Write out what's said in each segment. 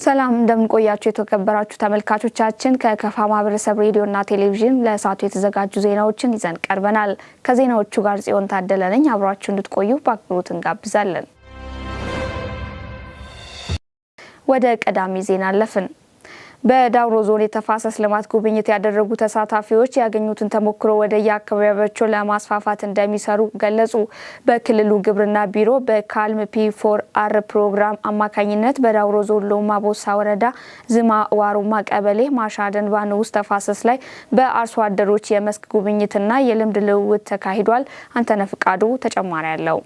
ሰላም፣ እንደምን ቆያችሁ የተከበራችሁ ተመልካቾቻችን። ከከፋ ማህበረሰብ ሬዲዮና ቴሌቪዥን ለሰዓቱ የተዘጋጁ ዜናዎችን ይዘን ቀርበናል። ከዜናዎቹ ጋር ጽዮን ታደለ ነኝ። አብራችሁ እንድትቆዩ በአክብሮት እንጋብዛለን። ወደ ቀዳሚ ዜና አለፍን። በዳውሮ ዞን የተፋሰስ ልማት ጉብኝት ያደረጉ ተሳታፊዎች ያገኙትን ተሞክሮ ወደ የአካባቢያቸው ለማስፋፋት እንደሚሰሩ ገለጹ። በክልሉ ግብርና ቢሮ በ CALM P4R ፕሮግራም አማካኝነት በዳውሮ ዞን ሎማ ቦሳ ወረዳ ዝማ ዋሩማ ቀበሌ ማሻ ደንባ ንዑስ ተፋሰስ ላይ በአርሶ አደሮች የመስክ ጉብኝትና የልምድ ልውውጥ ተካሂዷል። አንተነህ ፍቃዱ ተጨማሪ አለው።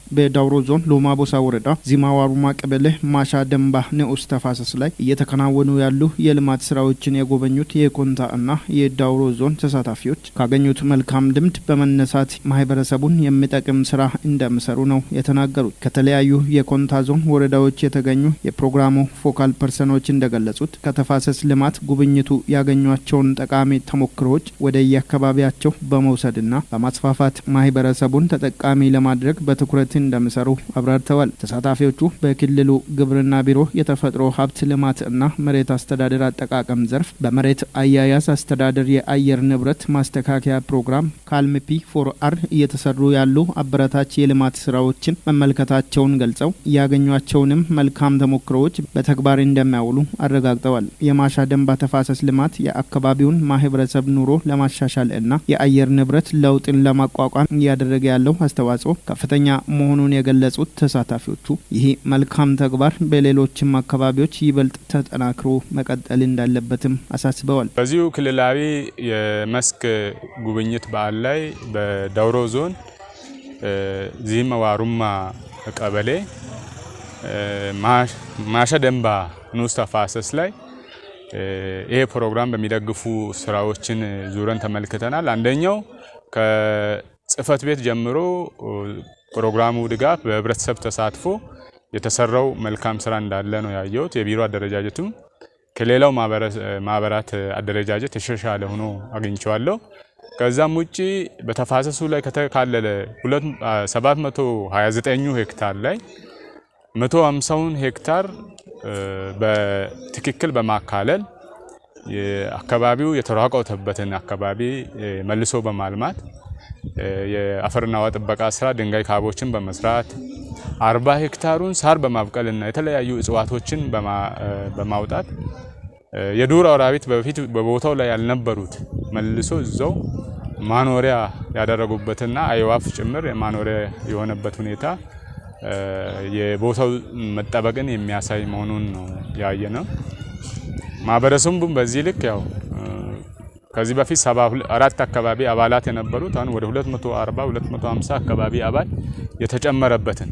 በዳውሮ ዞን ሎማ ቦሳ ወረዳ ዚማዋሩማ ቀበሌ ማሻ ደንባ ንዑስ ተፋሰስ ላይ እየተከናወኑ ያሉ የልማት ስራዎችን የጎበኙት የኮንታ እና የዳውሮ ዞን ተሳታፊዎች ካገኙት መልካም ልምድ በመነሳት ማህበረሰቡን የሚጠቅም ስራ እንደሚሰሩ ነው የተናገሩት። ከተለያዩ የኮንታ ዞን ወረዳዎች የተገኙ የፕሮግራሙ focal person ኦች እንደገለጹት ከተፋሰስ ልማት ጉብኝቱ ያገኟቸውን ጠቃሚ ተሞክሮዎች ወደ የአካባቢያቸው በመውሰድና በማስፋፋት ማህበረሰቡን ተጠቃሚ ለማድረግ በትኩረት እንደሚሰሩ አብራርተዋል። ተሳታፊዎቹ በክልሉ ግብርና ቢሮ የተፈጥሮ ሀብት ልማት እና መሬት አስተዳደር አጠቃቀም ዘርፍ በመሬት አያያዝ አስተዳደር የአየር ንብረት ማስተካከያ ፕሮግራም CALM P4R እየተሰሩ ያሉ አበረታች የልማት ስራዎችን መመልከታቸውን ገልጸው ያገኟቸውንም መልካም ተሞክሮዎች በተግባር እንደሚያውሉ አረጋግጠዋል። የማሻ ደንባ ተፋሰስ ልማት የአካባቢውን ማህበረሰብ ኑሮ ለማሻሻል እና የአየር ንብረት ለውጥን ለማቋቋም እያደረገ ያለው አስተዋጽኦ ከፍተኛ መሆኑን የገለጹት ተሳታፊዎቹ ይህ መልካም ተግባር በሌሎችም አካባቢዎች ይበልጥ ተጠናክሮ መቀጠል እንዳለበትም አሳስበዋል። በዚሁ ክልላዊ የመስክ ጉብኝት በዓል ላይ በዳውሮ ዞን ዚማ ዋሩማ ቀበሌ ማሻ ደንባ ንዑስ ተፋሰስ ላይ ይሄ ፕሮግራም በሚደግፉ ስራዎችን ዙረን ተመልክተናል። አንደኛው ከጽህፈት ቤት ጀምሮ ፕሮግራሙ ድጋፍ በህብረተሰብ ተሳትፎ የተሰራው መልካም ስራ እንዳለ ነው ያየሁት። የቢሮ አደረጃጀቱም ከሌላው ማህበራት አደረጃጀት የተሻለ ሆኖ አግኝቼዋለሁ። ከዛም ውጪ በተፋሰሱ ላይ ከተካለለ 729 ሄክታር ላይ 150ውን ሄክታር በትክክል በማካለል አካባቢው የተራቆተበትን አካባቢ መልሶ በማልማት፣ የአፈርና ውሃ ጥበቃ ስራ ድንጋይ ካቦችን በመስራት፣ 40 ሄክታሩን ሳር በማብቀልና የተለያዩ እጽዋቶችን በማውጣት፣ የዱር አራዊት በፊት በቦታው ላይ ያልነበሩት መልሶ እዛው ማኖሪያ ያደረጉበትና አይዋፍ ጭምር የማኖሪያ የሆነበት ሁኔታ የቦታው መጠበቅን የሚያሳይ መሆኑን ነው ያየነው። ማህበረሰቡም በዚህ ልክ ያው ከዚህ በፊት 74 አካባቢ አባላት የነበሩት አሁን ወደ 240 250 አካባቢ አባል የተጨመረበትን፣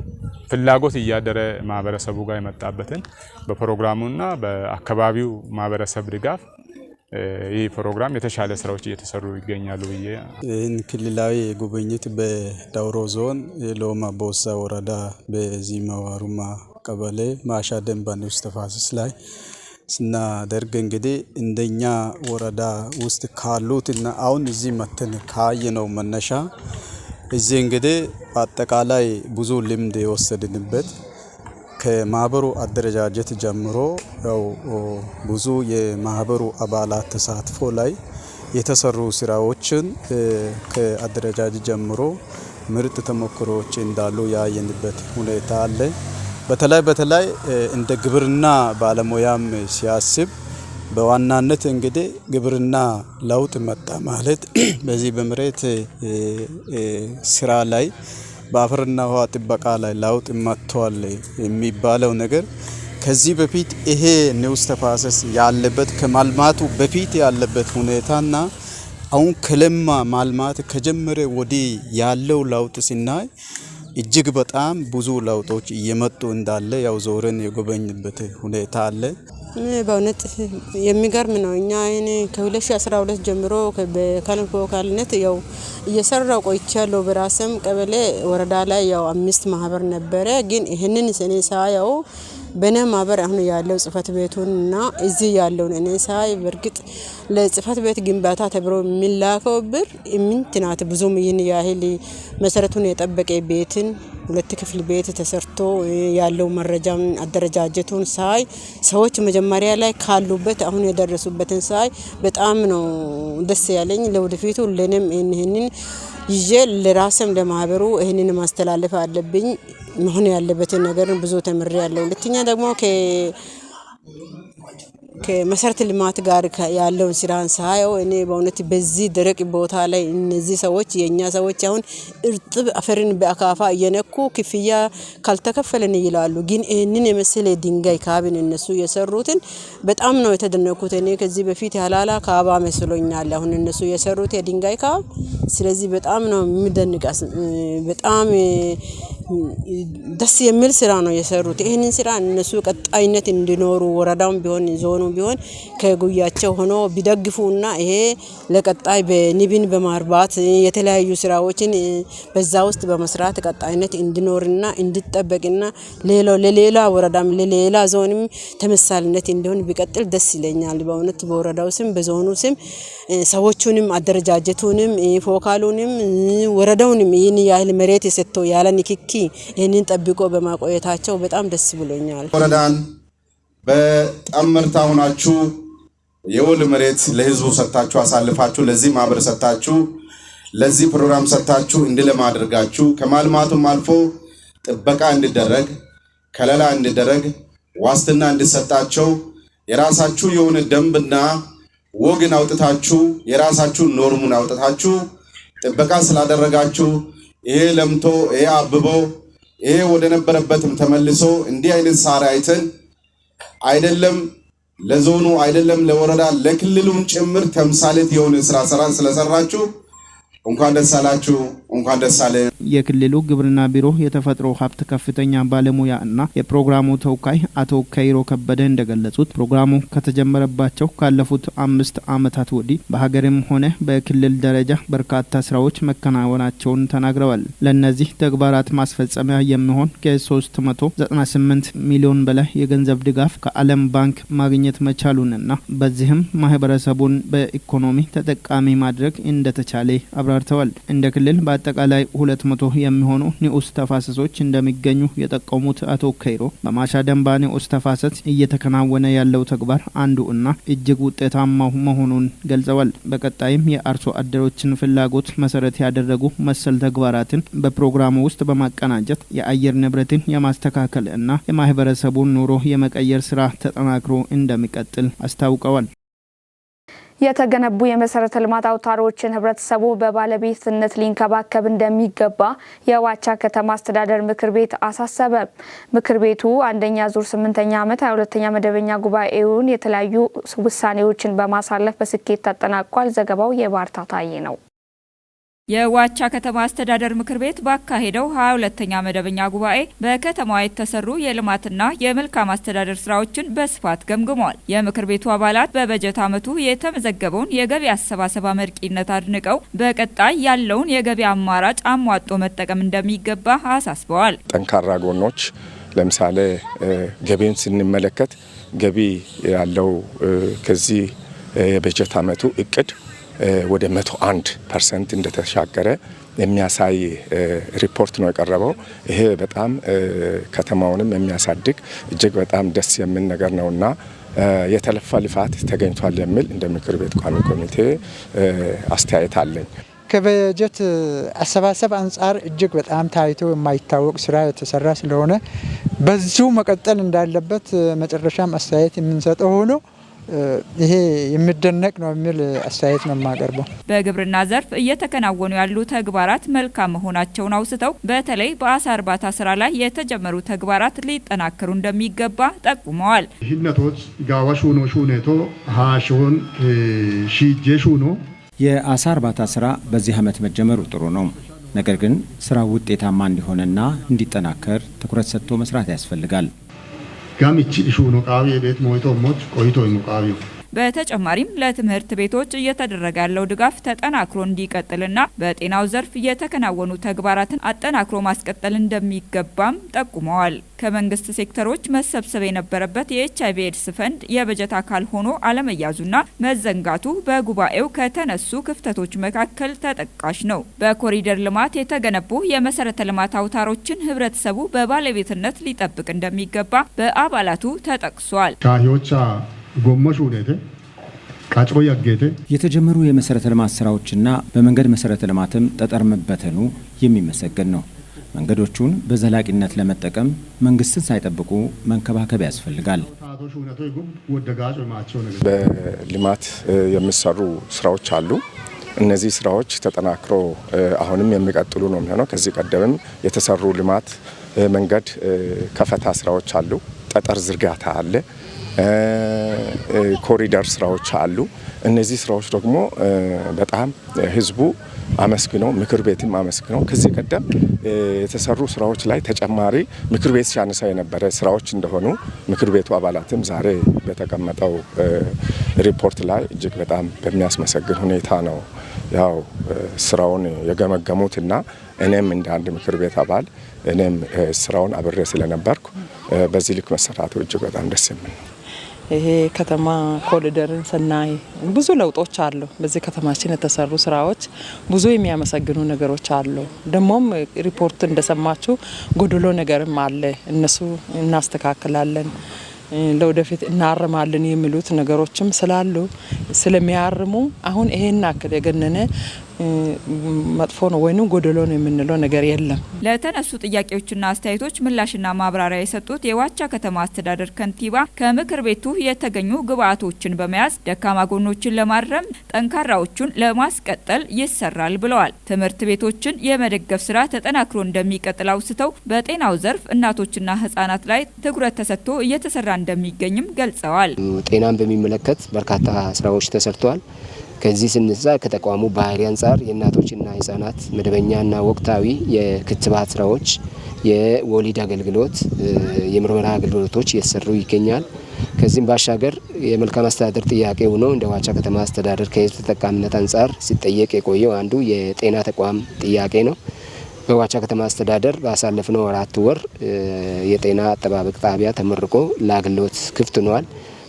ፍላጎት እያደረ ማህበረሰቡ ጋር የመጣበትን፣ በፕሮግራሙና በአካባቢው ማህበረሰብ ድጋፍ ይህ ፕሮግራም የተሻለ ስራዎች እየተሰሩ ይገኛሉ ብዬ ይህን ክልላዊ ጉብኝት በዳውሮ ዞን የሎማ ቦሳ ወረዳ በዚማ ዋሩማ ቀበሌ ማሻ ደንባ ንዑስ ተፋሰስ ላይ ስናደርግ እንግዲህ እንደኛ ወረዳ ውስጥ ካሉት እና አሁን እዚህ መተን ካየነው መነሻ እዚህ እንግዲህ በአጠቃላይ ብዙ ልምድ የወሰድንበት ከማህበሩ አደረጃጀት ጀምሮ ያው ብዙ የማህበሩ አባላት ተሳትፎ ላይ የተሰሩ ስራዎችን ከአደረጃጀት ጀምሮ ምርጥ ተሞክሮዎች እንዳሉ ያየንበት ሁኔታ አለ። በተለይ በተለይ እንደ ግብርና ባለሙያም ሲያስብ በዋናነት እንግዲህ ግብርና ለውጥ መጣ ማለት በዚህ በመሬት ስራ ላይ፣ በአፈርና ውሃ ጥበቃ ላይ ለውጥ መጥቷል የሚባለው ነገር ከዚህ በፊት ይሄ ንዑስ ተፋሰስ ያለበት ከማልማቱ በፊት ያለበት ሁኔታና አሁን ከለማ ማልማት ከጀመረ ወዲህ ያለው ለውጥ ስናይ እጅግ በጣም ብዙ ለውጦች እየመጡ እንዳለ ያው ዞረን የጎበኘንበት ሁኔታ አለ። በእውነት የሚገርም ነው። እኛ እኔ ከ2012 ጀምሮ በ CALM focal ነት ያው እየሰራው ቆይቻለሁ። በራስም ቀበሌ ወረዳ ላይ ያው አምስት ማህበር ነበረ። ግን ይህንን እኔ ሳየው በእኔ ማህበር አሁን ያለው ጽህፈት ቤቱን እና እዚህ ያለውን እኔ ሳይ በእርግጥ ለጽህፈት ቤት ግንባታ ተብሎ የሚላከው ብር ኢምንት ናት። ብዙም ይህን ያህል መሰረቱን የጠበቀ ቤትን 2 ክፍል ቤት ተሰርቶ ያለው መረጃም አደረጃጀቱን ሳይ ሰዎች መጀመሪያ ላይ ካሉበት አሁን የደረሱበትን ሳይ በጣም ነው ደስ ያለኝ። ለወደፊቱ ለኔም ይሄንን ይዤ ለራስም ለማህበሩ ይሄንን ማስተላለፍ አለብኝ። መሆን ያለበትን ነገር ብዙ ተምሬያለሁ። ሁለተኛ ደግሞ ከመሰረተ ልማት ጋር ያለውን ስራን ሳየው እኔ በእውነት በዚህ ደረቅ ቦታ ላይ እነዚህ ሰዎች የኛ ሰዎች አሁን እርጥብ አፈርን በአካፋ እየነኩ ክፍያ ካልተከፈለን ይላሉ። ግን ይሄንን የመሰለ ድንጋይ ካብን እነሱ የሰሩትን በጣም ነው የተደነኩት። እኔ ከዚህ በፊት ያላላ ካባ መስሎኛል አሁን እነሱ የሰሩት የድንጋይ ካብ። ስለዚህ በጣም ነው የሚደንቅ፣ በጣም ደስ የሚል ስራ ነው የሰሩት። ይሄንን ስራ እነሱ ቀጣይነት እንዲኖሩ ወረዳውም ቢሆን ዞኑ ቢሆን ከጉያቸው ሆኖ ቢደግፉና ይሄ ለቀጣይ በንብን በማርባት የተለያዩ ስራዎችን በዛ ውስጥ በመስራት ቀጣይነት እንዲኖርና እንዲጠበቅና ለሌላ ወረዳም ለሌላ ዞንም ተመሳልነት እንዲሆን ቢቀጥል ደስ ይለኛል። በእውነት በወረዳው ስም በዞኑ ስም ሰዎቹንም አደረጃጀቱንም ፎካሉንም ወረዳውንም ይህን ያህል መሬት የሰጥተው ያለ ንክኪ ይህንን ጠብቆ በማቆየታቸው በጣም ደስ ብሎኛል። ወረዳን በጣምርታ ሆናችሁ የወል መሬት ለህዝቡ ሰጥታችሁ አሳልፋችሁ ለዚህ ማህበር ሰጥታችሁ ለዚህ ፕሮግራም ሰጥታችሁ እንዲለማ አድርጋችሁ ከማልማቱም አልፎ ጥበቃ እንዲደረግ ከለላ እንዲደረግ ዋስትና እንዲሰጣቸው የራሳችሁ የሆነ ደንብና ወግን አውጥታችሁ የራሳችሁ ኖርሙን አውጥታችሁ ጥበቃ ስላደረጋችሁ ይሄ ለምቶ ይሄ አብቦ ይሄ ወደ ነበረበትም ተመልሶ እንዲህ አይነት ሳር አይተን አይደለም ለዞኑ አይደለም ለወረዳ ለክልሉም ጭምር ተምሳሌት የሆነ ስራ ስለሰራችሁ እንኳን ደስ አላችሁ፣ እንኳን ደስ አለ። የክልሉ ግብርና ቢሮ የተፈጥሮ ሀብት ከፍተኛ ባለሙያ እና የፕሮግራሙ ተወካይ አቶ ከይሮ ከበደ እንደገለጹት ፕሮግራሙ ከተጀመረባቸው ካለፉት 5 ዓመታት ወዲህ በሀገርም ሆነ በክልል ደረጃ በርካታ ስራዎች መከናወናቸውን ተናግረዋል። ለነዚህ ተግባራት ማስፈጸሚያ የሚሆን ከ398 ሚሊዮን በላይ የገንዘብ ድጋፍ ከዓለም ባንክ ማግኘት መቻሉንና በዚህም ማህበረሰቡን በኢኮኖሚ ተጠቃሚ ማድረግ እንደተቻለ አብራርተዋል። እንደ ክልል በአጠቃላይ 200 የሚሆኑ ንዑስ ተፋሰሶች እንደሚገኙ የጠቆሙት አቶ ከይሮ በማሻ ደንባ ንዑስ ተፋሰስ እየተከናወነ ያለው ተግባር አንዱ እና እጅግ ውጤታማው መሆኑን ገልጸዋል። በቀጣይም የአርሶ አደሮችን ፍላጎት መሰረት ያደረጉ መሰል ተግባራትን በፕሮግራሙ ውስጥ በማቀናጀት የአየር ንብረትን የማስተካከል እና የማህበረሰቡን ኑሮ የመቀየር ስራ ተጠናክሮ እንደሚቀጥል አስታውቀዋል። የተገነቡ የመሰረተ ልማት አውታሮችን ህብረተሰቡ በባለቤትነት ሊንከባከብ እንደሚገባ የዋቻ ከተማ አስተዳደር ምክር ቤት አሳሰበ። ምክር ቤቱ አንደኛ ዙር 8ኛ ዓመት 22ኛ መደበኛ ጉባኤውን የተለያዩ ውሳኔዎችን በማሳለፍ በስኬት አጠናቋል። ዘገባው የባርታ ታዬ ነው። የዋቻ ከተማ አስተዳደር ምክር ቤት ባካሄደው 22ኛ መደበኛ ጉባኤ በከተማዋ የተሰሩ የልማትና የመልካም አስተዳደር ስራዎችን በስፋት ገምግመዋል። የምክር ቤቱ አባላት በበጀት ዓመቱ የተመዘገበውን የገቢ አሰባሰብ አመርቂነት አድንቀው በቀጣይ ያለውን የገቢ አማራጭ አሟጦ መጠቀም እንደሚገባ አሳስበዋል። ጠንካራ ጎኖች ለምሳሌ ገቢን ስንመለከት ገቢ ያለው ከዚህ የበጀት ዓመቱ እቅድ ወደ 101% እንደተሻገረ የሚያሳይ ሪፖርት ነው የቀረበው። ይሄ በጣም ከተማውንም የሚያሳድግ እጅግ በጣም ደስ የሚል ነገር ነውና የተለፋ ልፋት ተገኝቷል የሚል እንደ ምክር ቤት ቋሚ ኮሚቴ አስተያየት አለኝ። ከበጀት አሰባሰብ አንጻር እጅግ በጣም ታይቶ የማይታወቅ ስራ የተሰራ ስለሆነ በዚሁ መቀጠል እንዳለበት መጨረሻም አስተያየት የምንሰጠው ሆኖ ይሄ የሚደነቅ ነው የሚል አስተያየት ነው የማቀርበው። በግብርና ዘርፍ እየተከናወኑ ያሉ ተግባራት መልካም መሆናቸውን አውስተው በተለይ በአሳ እርባታ ስራ ላይ የተጀመሩ ተግባራት ሊጠናከሩ እንደሚገባ ጠቁመዋል። ሂነቶች ጋዋ ሹኖ ሹኔቶ ሃሾን ሺጄ ሹኖ የአሳ እርባታ ስራ በዚህ ዓመት መጀመሩ ጥሩ ነው። ነገር ግን ስራው ውጤታማ እንዲሆንና እንዲጠናከር ትኩረት ሰጥቶ መስራት ያስፈልጋል። ጋምቺ ሹኖ ቃቢ ቤት ሞይቶ ሞች ቆይቶ ቃቢው በተጨማሪም ለትምህርት ቤቶች እየተደረገ ያለው ድጋፍ ተጠናክሮ እንዲቀጥልና በጤናው ዘርፍ የተከናወኑ ተግባራትን አጠናክሮ ማስቀጠል እንደሚገባም ጠቁመዋል። ከመንግስት ሴክተሮች መሰብሰብ የነበረበት የኤችአይቪ ኤድስ ፈንድ የበጀት አካል ሆኖ አለመያዙና መዘንጋቱ በጉባኤው ከተነሱ ክፍተቶች መካከል ተጠቃሽ ነው። በኮሪደር ልማት የተገነቡ የመሰረተ ልማት አውታሮችን ህብረተሰቡ በባለቤትነት ሊጠብቅ እንደሚገባ በአባላቱ ተጠቅሷል። ሻሂዎቻ ጎመሹ ሁኔቴ ቃጮ ያጌቴ የተጀመሩ የመሰረተ ልማት ስራዎችና በመንገድ መሰረተ ልማትም ጠጠር መበተኑ የሚመሰገን ነው። መንገዶቹን በዘላቂነት ለመጠቀም መንግስትን ሳይጠብቁ መንከባከብ ያስፈልጋል። በልማት የሚሰሩ ስራዎች አሉ። እነዚህ ስራዎች ተጠናክሮ አሁንም የሚቀጥሉ ነው የሚሆነው። ከዚህ ቀደምም የተሰሩ ልማት መንገድ ከፈታ ስራዎች አሉ። ጠጠር ዝርጋታ አለ። ኮሪደር ስራዎች አሉ። እነዚህ ስራዎች ደግሞ በጣም ህዝቡ አመስግኖ፣ ምክር ቤትም አመስግኖ፣ ከዚህ ቀደም የተሰሩ ስራዎች ላይ ተጨማሪ ምክር ቤት ሲያነሳ የነበረ ስራዎች እንደሆኑ ምክር ቤቱ አባላትም ዛሬ በተቀመጠው ሪፖርት ላይ እጅግ በጣም በሚያስመሰግን ሁኔታ ነው ያው ስራውን የገመገሙትና እኔም እንደ አንድ ምክር ቤት አባል እኔም ስራውን አብሬ ስለነበርኩ በዚህ ልክ መሰራቱ እጅግ በጣም ደስ የሚል ነው። ይሄ ከተማ ኮሪደርን ስናይ ብዙ ለውጦች አሉ። በዚህ ከተማችን የተሰሩ ስራዎች ብዙ የሚያመሰግኑ ነገሮች አሉ። ደግሞም ሪፖርት እንደሰማችሁ ጎደሎ ነገርም አለ። እነሱ እናስተካክላለን፣ ለወደፊት እናርማለን የሚሉት ነገሮችም ስላሉ ስለሚያርሙ አሁን ይሄን ያክል የገነነ መጥፎ ነው ወይንም ጎደሎ ነው የምንለው ነገር የለም። ለተነሱ ጥያቄዎችና አስተያየቶች ምላሽና ማብራሪያ የሰጡት የዋቻ ከተማ አስተዳደር ከንቲባ ከምክር ቤቱ የተገኙ ግብአቶችን በመያዝ ደካማ ጎኖችን ለማረም፣ ጠንካራዎቹን ለማስቀጠል ይሰራል ብለዋል። ትምህርት ቤቶችን የመደገፍ ስራ ተጠናክሮ እንደሚቀጥል አውስተው በጤናው ዘርፍ እናቶችና ህጻናት ላይ ትኩረት ተሰጥቶ እየተሰራ እንደሚገኝም ገልጸዋል። ጤናን በሚመለከት በርካታ ስራዎች ተሰርተዋል። ከዚህ ስንነሳ ከተቋሙ ባህሪ አንጻር የእናቶችና ህጻናት መደበኛና ወቅታዊ የክትባት ስራዎች፣ የወሊድ አገልግሎት፣ የምርመራ አገልግሎቶች እየተሰሩ ይገኛል። ከዚህም ባሻገር የመልካም አስተዳደር ጥያቄ ሆኖ እንደ ዋቻ ከተማ አስተዳደር ከህዝብ ተጠቃሚነት አንጻር ሲጠየቅ የቆየው አንዱ የጤና ተቋም ጥያቄ ነው። በዋቻ ከተማ አስተዳደር ባሳለፍነው 4 ወር የጤና አጠባበቅ ጣቢያ ተመርቆ ለአገልግሎት ክፍት ሆኗል።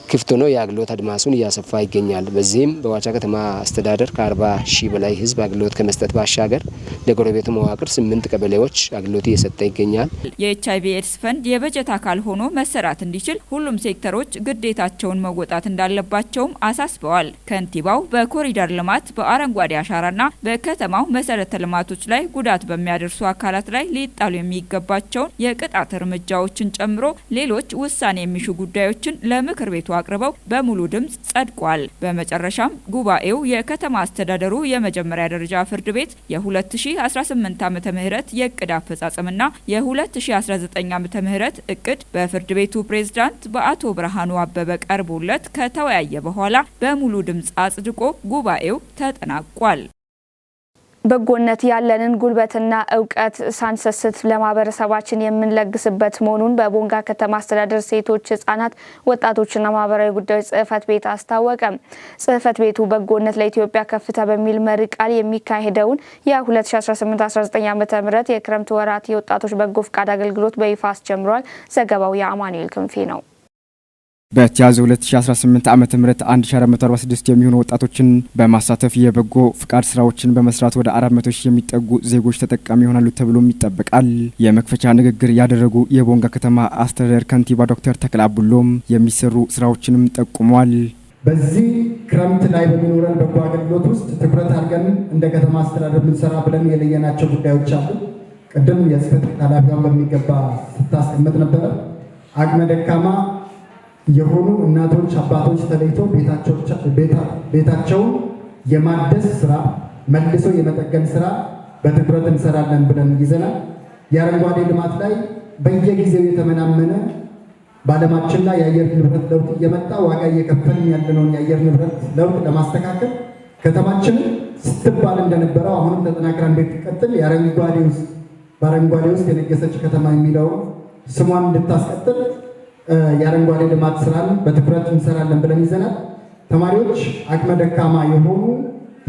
ክፍት ሆኖ የአገልግሎት አድማሱን እያሰፋ ይገኛል። በዚህም በዋቻ ከተማ አስተዳደር ከ40 ሺህ በላይ ህዝብ አገልግሎት ከመስጠት ባሻገር ለጎረቤቱ መዋቅር 8 ቀበሌዎች አገልግሎት እየሰጠ ይገኛል። የኤችአይቪ ኤድስ ፈንድ የበጀት አካል ሆኖ መሰራት እንዲችል ሁሉም ሴክተሮች ግዴታቸውን መወጣት እንዳለባቸውም አሳስበዋል። ከንቲባው በኮሪደር ልማት፣ በአረንጓዴ አሻራና በከተማው መሰረተ ልማቶች ላይ ጉዳት በሚያደርሱ አካላት ላይ ሊጣሉ የሚገባቸውን የቅጣት እርምጃዎችን ጨምሮ ሌሎች ውሳኔ የሚሹ ጉዳዮችን ለምክር ቤቱ አቅርበው በሙሉ ድምጽ ጸድቋል። በመጨረሻም ጉባኤው የከተማ አስተዳደሩ የመጀመሪያ ደረጃ ፍርድ ቤት የ2018 ዓመተ ምህረት የእቅድ አፈጻጸምና የ2019 ዓመተ ምህረት እቅድ በፍርድ ቤቱ ፕሬዝዳንት በአቶ ብርሃኑ አበበ ቀርቦለት ከተወያየ በኋላ በሙሉ ድምጽ አጽድቆ ጉባኤው ተጠናቋል። በጎነት ያለንን ጉልበትና እውቀት ሳንሰስት ለማህበረሰባችን የምንለግስበት መሆኑን በቦንጋ ከተማ አስተዳደር ሴቶች፣ ህጻናት፣ ወጣቶችና ማህበራዊ ጉዳዮች ጽህፈት ቤት አስታወቀ። ጽህፈት ቤቱ በጎነት ለኢትዮጵያ ከፍታ በሚል መሪ ቃል የሚካሄደውን የ2018-19 ዓ.ም የክረምት ወራት የወጣቶች በጎ ፍቃድ አገልግሎት በይፋ አስጀምሯል። ዘገባው የአማኑኤል ክንፌ ነው። በተያዘው 2018 ዓመተ ምህረት 1446 የሚሆኑ ወጣቶችን በማሳተፍ የበጎ ፍቃድ ስራዎችን በመስራት ወደ 400 ሺህ የሚጠጉ ዜጎች ተጠቃሚ ይሆናሉ ተብሎም ይጠበቃል። የመክፈቻ ንግግር ያደረጉ የቦንጋ ከተማ አስተዳደር ከንቲባ ዶክተር ተክለ አቡሎም የሚሰሩ ስራዎችንም ጠቁመዋል። በዚህ ክረምት ላይ በሚኖረን በጎ አገልግሎት ውስጥ ትኩረት አድርገን እንደ ከተማ አስተዳደር ምንሰራ ብለን የለየናቸው ጉዳዮች አሉ። ቅድም የጽህፈት ቤት ኃላፊዋን በሚገባ ስታስቀምጥ ነበረ። አቅመ ደካማ የሆኑ እናቶች፣ አባቶች ተለይቶ ቤታቸውን የማደስ ስራ፣ መልሶ የመጠገን ስራ በትኩረት እንሰራለን ብለን ይዘናል። የአረንጓዴ ልማት ላይ በየጊዜው የተመናመነ በዓለማችን ላይ የአየር ንብረት ለውጥ እየመጣ ዋጋ እየከፈልን ያለነውን የአየር ንብረት ለውጥ ለማስተካከል ከተማችን ስትባል እንደነበረው አሁንም ተጠናክራ እንድትቀጥል በአረንጓዴ ውስጥ የነገሰች ከተማ የሚለው ስሟን እንድታስቀጥል የአረንጓዴ ልማት ስራን በትኩረት እንሰራለን ብለን ይዘናል። ተማሪዎች፣ አቅመ ደካማ የሆኑ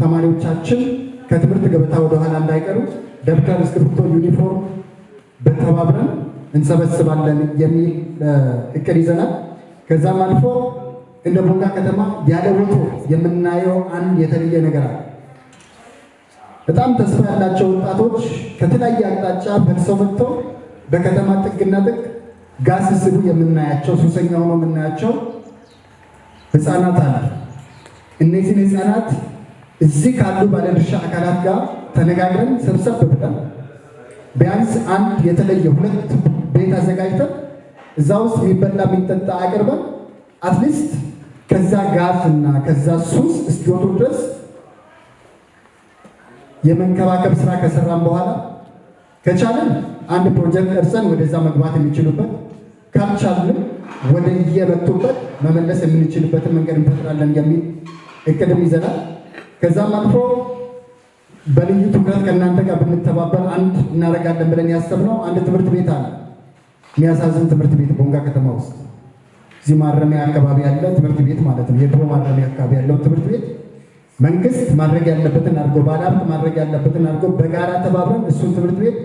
ተማሪዎቻችን ከትምህርት ገበታ ወደኋላ እንዳይቀሩ ደብተር፣ እስክሪብቶ፣ ዩኒፎርም በተባብረን እንሰበስባለን የሚል እቅድ ይዘናል። ከዛም አልፎ እንደ ቦንጋ ከተማ ያለ ወትሮ የምናየው አንድ የተለየ ነገር አለ። በጣም ተስፋ ያላቸው ወጣቶች ከተለያየ አቅጣጫ ፈልሰው መጥተው በከተማ ጥግና ጥግ ጋዝ ሲስቡ የምናያቸው፣ ሱሰኛ ሆነው የምናያቸው ህፃናት አሉ። እነዚህን ህፃናት እዚህ ካሉ ባለድርሻ አካላት ጋር ተነጋግረን ሰብሰብ ብለን ቢያንስ አንድ የተለየ ሁለት ቤት አዘጋጅተን እዛ ውስጥ የሚበላ የሚጠጣ አቅርበን at least ከዛ ጋዝ እና ከዛ ሱስ እስኪወጡ ድረስ የመንከባከብ ስራ ከሰራን በኋላ ከቻልን አንድ ፕሮጀክት ቀርጸን ወደዛ መግባት የሚችሉበት፣ ካልቻልንም ወደ የመጡበት መመለስ የምንችልበትን መንገድ እንፈጥራለን የሚል እቅድም ይዘናል። ከዛም አልፎ በልዩ ትኩረት ከእናንተ ጋር ብንተባበር አንድ እናደርጋለን ብለን ያሰብነው አንድ ትምህርት ቤት አለ። የሚያሳዝን ትምህርት ቤት ቦንጋ ከተማ ውስጥ እዚህ ማረሚያ አካባቢ ያለ ትምህርት ቤት ማለት ነው። የድሮ ማረሚያ አካባቢ ያለው ትምህርት ቤት መንግስት ማድረግ ያለበትን አድርጎ፣ ባለሀብት ማድረግ ያለበትን አድርጎ፣ በጋራ ተባብረን እሱን ትምህርት ቤት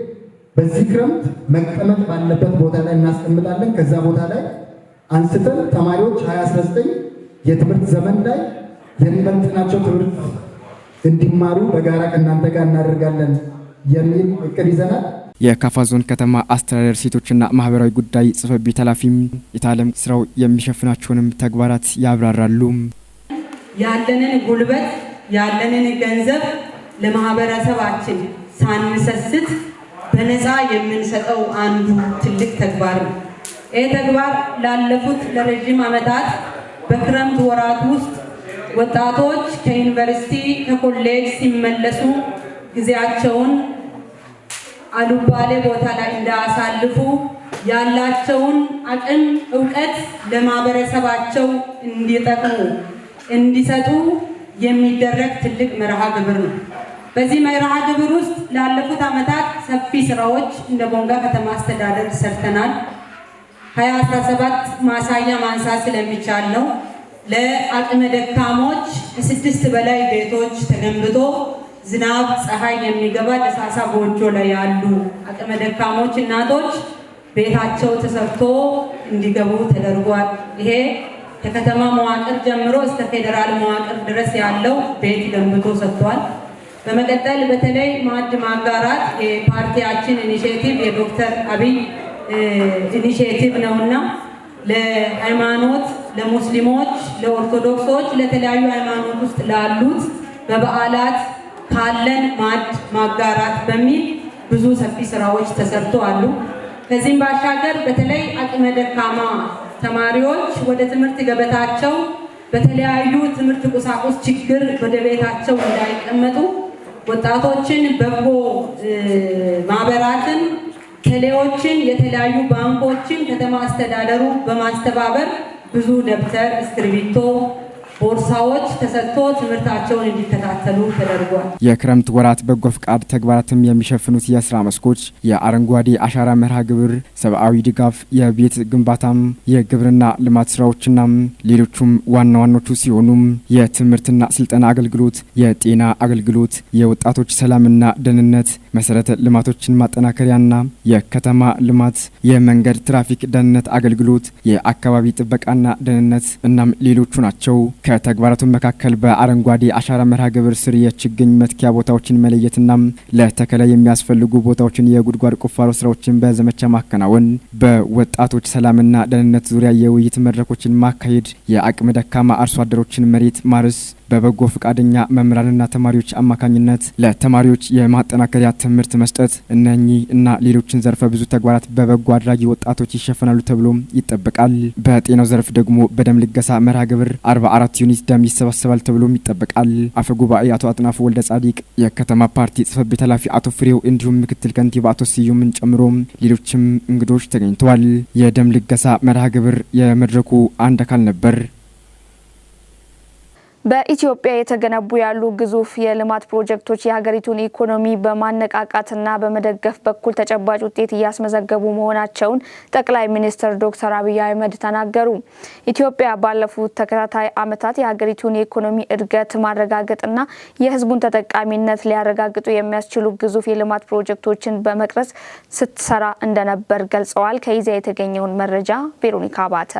በዚህ ክረምት መቀመጥ ባለበት ቦታ ላይ እናስቀምጣለን። ከዛ ቦታ ላይ አንስተን ተማሪዎች 2019 የትምህርት ዘመን ላይ የሚመጥናቸው ትምህርት እንዲማሩ በጋራ ከእናንተ ጋር እናደርጋለን የሚል እቅድ ይዘናል። የካፋ ዞን ከተማ አስተዳደር ሴቶችና ማህበራዊ ጉዳይ ጽሕፈት ቤት ኃላፊም የታለም ስራው የሚሸፍናቸውንም ተግባራት ያብራራሉ። ያለንን ጉልበት፣ ያለንን ገንዘብ ለማህበረሰባችን ሳንሰስት በነፃ የምንሰጠው አንዱ ትልቅ ተግባር ነው። ይህ ተግባር ላለፉት ለረዥም ዓመታት በክረምት ወራት ውስጥ ወጣቶች ከዩኒቨርሲቲ፣ ከኮሌጅ ሲመለሱ ጊዜያቸውን አሉባሌ ቦታ ላይ እንዳያሳልፉ፣ ያላቸውን አቅም፣ እውቀት ለማህበረሰባቸው እንዲጠቅሙ፣ እንዲሰጡ የሚደረግ ትልቅ መርሃ ግብር ነው። በዚህ መርሃ ግብር ውስጥ ላለፉት ዓመታት ሰፊ ስራዎች እንደ ቦንጋ ከተማ አስተዳደር ሰርተናል። 2017 ማሳያ ማንሳት ስለሚቻል ነው። ለአቅመ ደካሞች ከስድስት በላይ ቤቶች ተገንብቶ ዝናብ ፀሐይ የሚገባ ደሳሳ ጎጆ ላይ ያሉ አቅመ ደካሞች እናቶች ቤታቸው ተሰርቶ እንዲገቡ ተደርጓል። ይሄ ከከተማ መዋቅር ጀምሮ እስከ ፌዴራል መዋቅር ድረስ ያለው ቤት ገንብቶ ሰጥቷል። በመቀጠል በተለይ ማዕድ ማጋራት የፓርቲያችን initiative፣ የዶክተር አብይ initiative ነውና ለሃይማኖት፣ ለሙስሊሞች፣ ለኦርቶዶክሶች፣ ለተለያዩ ሃይማኖት ውስጥ ላሉት በበዓላት ካለን ማዕድ ማጋራት በሚል ብዙ ሰፊ ስራዎች ተሰርቶ አሉ። ከዚህም ባሻገር በተለይ አቅመ ደካማ ተማሪዎች ወደ ትምህርት ገበታቸው በተለያዩ ትምህርት ቁሳቁስ ችግር ወደ ቤታቸው እንዳይቀመጡ ወጣቶችን፣ በጎ ማህበራትን፣ ቴሌዎችን፣ የተለያዩ ባንኮችን ከተማ አስተዳደሩ በማስተባበር ብዙ ደብተር፣ እስክሪብቶ፣ ቦርሳዎች ተሰጥቶ ትምህርታቸውን እንዲከታተሉ ተደርጓል። የክረምት ወራት በጎ ፍቃድ ተግባራትም የሚሸፍኑት የስራ መስኮች የአረንጓዴ አሻራ መርሃ ግብር፣ ሰብአዊ ድጋፍ፣ የቤት ግንባታም፣ የግብርና ልማት ስራዎችና ሌሎቹም ዋና ዋኖቹ ሲሆኑ የትምህርትና ስልጠና አገልግሎት፣ የጤና አገልግሎት፣ የወጣቶች ሰላምና ደህንነት፣ መሰረተ ልማቶችን ማጠናከሪያና የከተማ ልማት፣ የመንገድ ትራፊክ ደህንነት አገልግሎት፣ የአካባቢ ጥበቃና ደህንነት እናም ሌሎቹ ናቸው። ከተግባራቱ መካከል በአረንጓዴ አሻራ መርሃ ግብር ስር የችግኝ መትኪያ ቦታዎችን መለየትና ለተከላ የሚያስፈልጉ ቦታዎችን የጉድጓድ ቁፋሮ ስራዎችን በዘመቻ ማከናወን፣ በወጣቶች ሰላምና ደህንነት ዙሪያ የውይይት መድረኮችን ማካሄድ፣ የአቅመ ደካማ አርሶ አደሮችን መሬት ማረስ፣ በበጎ ፈቃደኛ መምህራንና ተማሪዎች አማካኝነት ለተማሪዎች የማጠናከሪያ ትምህርት መስጠት፣ እነኚህ እና ሌሎችን ዘርፈ ብዙ ተግባራት በበጎ አድራጊ ወጣቶች ይሸፈናሉ ተብሎ ይጠበቃል። በጤናው ዘርፍ ደግሞ በደም ልገሳ መርሃ ግብር 44 ዩኒት ደም ይሰባሰባል ተብሎም ይጠበቃል። አፈ ጉባኤ አቶ አጥናፉ ወልደ ጻዲቅ፣ የከተማ ፓርቲ ጽሕፈት ቤት ኃላፊ አቶ ፍሬው እንዲሁም ምክትል ከንቲባ አቶ ስዩምን ጨምሮ ሌሎችም እንግዶች ተገኝተዋል። የደም ልገሳ መርሃ ግብር የመድረኩ አንድ አካል ነበር። በኢትዮጵያ የተገነቡ ያሉ ግዙፍ የልማት ፕሮጀክቶች የሀገሪቱን ኢኮኖሚ በማነቃቃትና በመደገፍ በኩል ተጨባጭ ውጤት እያስመዘገቡ መሆናቸውን ጠቅላይ ሚኒስትር ዶክተር አብይ አህመድ ተናገሩ። ኢትዮጵያ ባለፉት ተከታታይ ዓመታት የሀገሪቱን የኢኮኖሚ እድገት ማረጋገጥና የሕዝቡን ተጠቃሚነት ሊያረጋግጡ የሚያስችሉ ግዙፍ የልማት ፕሮጀክቶችን በመቅረጽ ስትሰራ እንደነበር ገልጸዋል። ከኢዜአ የተገኘውን መረጃ ቬሮኒካ አባተ።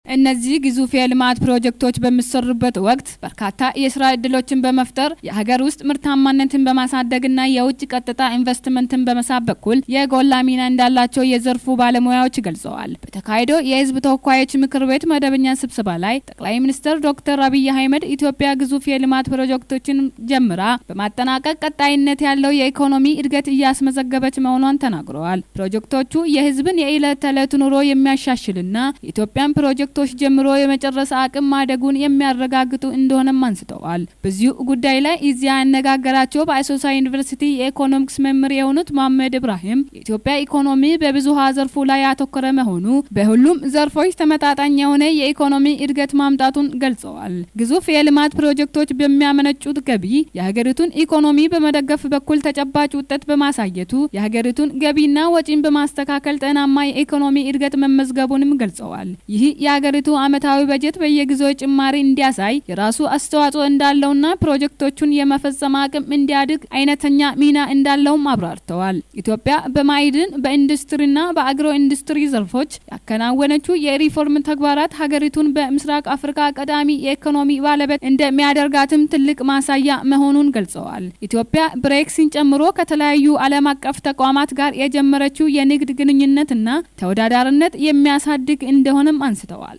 እነዚህ ግዙፍ የልማት ፕሮጀክቶች በሚሰሩበት ወቅት በርካታ የስራ እድሎችን በመፍጠር፣ የሀገር ውስጥ ምርታማነትን በማሳደግና የውጭ ቀጥታ ኢንቨስትመንትን በመሳብ በኩል የጎላ ሚና እንዳላቸው የዘርፉ ባለሙያዎች ገልጸዋል። በተካሄደው የህዝብ ተወካዮች ምክር ቤት መደበኛ ስብሰባ ላይ ጠቅላይ ሚኒስትር ዶክተር አብይ አህመድ ኢትዮጵያ ግዙፍ የልማት ፕሮጀክቶችን ጀምራ በማጠናቀቅ ቀጣይነት ያለው የኢኮኖሚ እድገት እያስመዘገበች መሆኗን ተናግረዋል። ፕሮጀክቶቹ የህዝብን የዕለት ተዕለት ኑሮ የሚያሻሽልና የኢትዮጵያን ፕሮጀክቶች ጀምሮ የመጨረስ አቅም ማደጉን የሚያረጋግጡ እንደሆነም አንስተዋል። በዚሁ ጉዳይ ላይ ኢዜአ ያነጋገራቸው በአሶሳ ዩኒቨርሲቲ የኢኮኖሚክስ መምህር የሆኑት መሀመድ ኢብራሂም የኢትዮጵያ ኢኮኖሚ በብዙሃ ዘርፉ ላይ ያተኮረ መሆኑ በሁሉም ዘርፎች ተመጣጣኝ የሆነ የኢኮኖሚ እድገት ማምጣቱን ገልጸዋል። ግዙፍ የልማት ፕሮጀክቶች በሚያመነጩት ገቢ የሀገሪቱን ኢኮኖሚ በመደገፍ በኩል ተጨባጭ ውጤት በማሳየቱ የሀገሪቱን ገቢና ወጪን በማስተካከል ጤናማ የኢኮኖሚ እድገት መመዝገቡንም ገልጸዋል። ይህ የሀገሪቱ ዓመታዊ በጀት በየጊዜው ጭማሪ እንዲያሳይ የራሱ አስተዋጽኦ እንዳለውና ፕሮጀክቶቹን የመፈጸም አቅም እንዲያድግ አይነተኛ ሚና እንዳለውም አብራርተዋል። ኢትዮጵያ በማዕድን፣ በኢንዱስትሪና በአግሮ ኢንዱስትሪ ዘርፎች ያከናወነችው የሪፎርም ተግባራት ሀገሪቱን በምስራቅ አፍሪካ ቀዳሚ የኢኮኖሚ ባለቤት እንደሚያደርጋትም ትልቅ ማሳያ መሆኑን ገልጸዋል። ኢትዮጵያ ብሬክስን ጨምሮ ከተለያዩ ዓለም አቀፍ ተቋማት ጋር የጀመረችው የንግድ ግንኙነትና ተወዳዳሪነት የሚያሳድግ እንደሆነም አንስተዋል።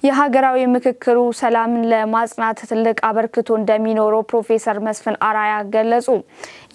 የሀገራዊ ምክክሩ ሰላምን ለማጽናት ትልቅ አበርክቶ እንደሚኖረው ፕሮፌሰር መስፍን አርአያ ገለጹ።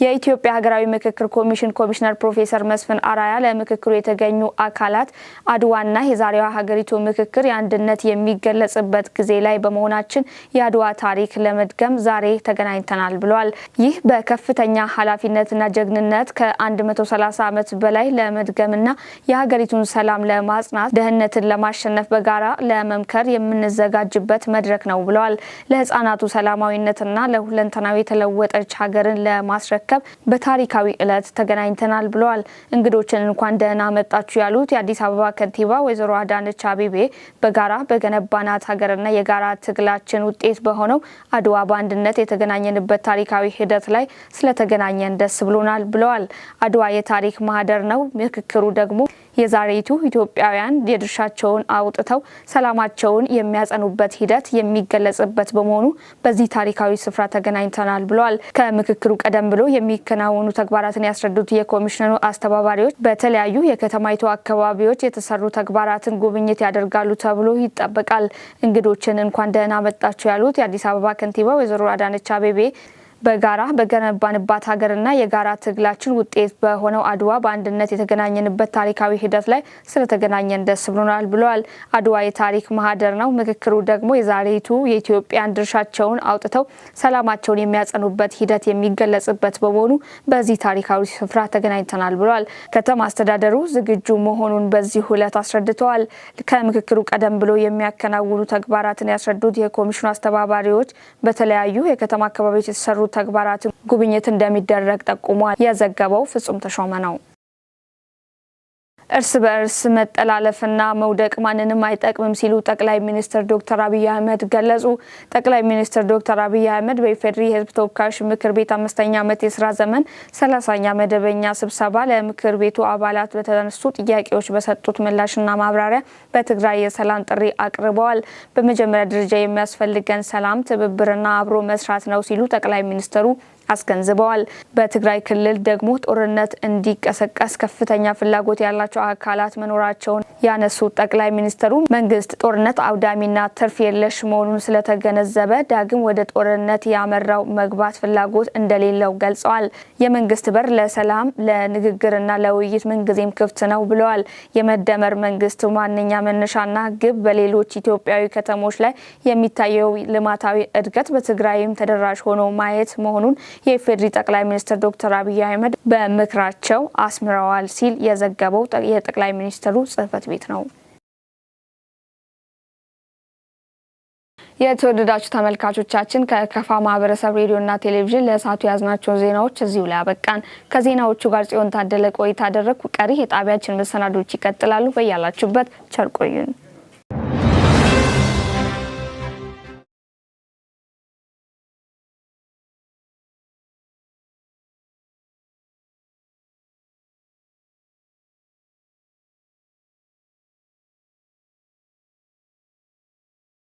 የኢትዮጵያ ሀገራዊ ምክክር ኮሚሽን ኮሚሽነር ፕሮፌሰር መስፍን አርአያ ለምክክሩ የተገኙ አካላት አድዋና የዛሬዋ ሀገሪቱ ምክክር የአንድነት የሚገለጽበት ጊዜ ላይ በመሆናችን የአድዋ ታሪክ ለመድገም ዛሬ ተገናኝተናል ብለዋል። ይህ በከፍተኛ ኃላፊነትና ጀግንነት ከ130 ዓመት በላይ ለመድገምና የሀገሪቱን ሰላም ለማጽናት፣ ድህነትን ለማሸነፍ በጋራ ለመምከር የምንዘጋጅበት መድረክ ነው ብለዋል። ለህጻናቱ ሰላማዊነትና ለሁለንተናዊ የተለወጠች ሀገርን ለማስረከብ በታሪካዊ ዕለት ተገናኝተናል ብለዋል። እንግዶችን እንኳን ደህና መጣችሁ ያሉት የአዲስ አበባ ከንቲባ ወይዘሮ አዳነች አቤቤ በጋራ በገነባናት ሀገርና የጋራ ትግላችን ውጤት በሆነው አድዋ በአንድነት የተገናኘንበት ታሪካዊ ሂደት ላይ ስለተገናኘን ደስ ብሎናል ብለዋል። አድዋ የታሪክ ማህደር ነው። ምክክሩ ደግሞ የዛሬይቱ ኢትዮጵያውያን የድርሻቸውን አውጥተው ሰላማቸውን የሚያጸኑበት ሂደት የሚገለጽበት በመሆኑ በዚህ ታሪካዊ ስፍራ ተገናኝተናል ብለዋል። ከምክክሩ ቀደም ብሎ የሚከናወኑ ተግባራትን ያስረዱት የኮሚሽኑ አስተባባሪዎች በተለያዩ የከተማይቱ አካባቢዎች የተሰሩ ተግባራትን ጉብኝት ያደርጋሉ ተብሎ ይጠበቃል። እንግዶችን እንኳን ደህና መጣችሁ ያሉት የአዲስ አበባ ከንቲባ ወይዘሮ አዳነች አቤቤ በጋራ በገነባንባት ሀገርና የጋራ ትግላችን ውጤት በሆነው አድዋ በአንድነት የተገናኘንበት ታሪካዊ ሂደት ላይ ስለተገናኘን ደስ ብሎናል ብለዋል። አድዋ የታሪክ ማህደር ነው። ምክክሩ ደግሞ የዛሬይቱ የኢትዮጵያን ድርሻቸውን አውጥተው ሰላማቸውን የሚያጸኑበት ሂደት የሚገለጽበት በመሆኑ በዚህ ታሪካዊ ስፍራ ተገናኝተናል ብለዋል። ከተማ አስተዳደሩ ዝግጁ መሆኑን በዚሁ ዕለት አስረድተዋል። ከምክክሩ ቀደም ብሎ የሚያከናውኑ ተግባራትን ያስረዱት የኮሚሽኑ አስተባባሪዎች በተለያዩ የከተማ አካባቢዎች የተሰሩ ተግባራትን ጉብኝት እንደሚደረግ ጠቁሟል። የዘገበው ፍጹም ተሾመ ነው። እርስ በእርስ መጠላለፍና መውደቅ ማንንም አይጠቅምም ሲሉ ጠቅላይ ሚኒስትር ዶክተር አብይ አህመድ ገለጹ። ጠቅላይ ሚኒስትር ዶክተር አብይ አህመድ በኢፌዴሪ የሕዝብ ተወካዮች ምክር ቤት 5ኛ ዓመት የስራ ዘመን 30ኛ መደበኛ ስብሰባ ለምክር ቤቱ አባላት በተነሱ ጥያቄዎች በሰጡት ምላሽና ማብራሪያ በትግራይ የሰላም ጥሪ አቅርበዋል። በመጀመሪያ ደረጃ የሚያስፈልገን ሰላም፣ ትብብርና አብሮ መስራት ነው ሲሉ ጠቅላይ ሚኒስትሩ አስገንዝበዋል። በትግራይ ክልል ደግሞ ጦርነት እንዲቀሰቀስ ከፍተኛ ፍላጎት ያላቸው አካላት መኖራቸውን ያነሱት ጠቅላይ ሚኒስትሩ መንግስት ጦርነት አውዳሚና ትርፍ የለሽ መሆኑን ስለተገነዘበ ዳግም ወደ ጦርነት ያመራው መግባት ፍላጎት እንደሌለው ገልጸዋል። የመንግስት በር ለሰላም፣ ለንግግርና ለውይይት ምንጊዜም ክፍት ነው ብለዋል። የመደመር መንግስት ዋነኛ መነሻና ግብ በሌሎች ኢትዮጵያዊ ከተሞች ላይ የሚታየው ልማታዊ እድገት በትግራይም ተደራሽ ሆኖ ማየት መሆኑን የኢፌዴሪ ጠቅላይ ሚኒስትር ዶክተር አብይ አህመድ በምክራቸው አስምረዋል ሲል የዘገበው የጠቅላይ ሚኒስትሩ ጽህፈት ቤት ነው። የተወደዳችሁ ተመልካቾቻችን፣ ከከፋ ማህበረሰብ ሬዲዮና ቴሌቪዥን ለሰዓቱ የያዝናቸውን ዜናዎች እዚሁ ላይ አበቃን። ከዜናዎቹ ጋር ጽዮን ታደለ ቆይታ አደረግኩ። ቀሪ የጣቢያችን መሰናዶች ይቀጥላሉ። በያላችሁበት ቸር ቆዩን።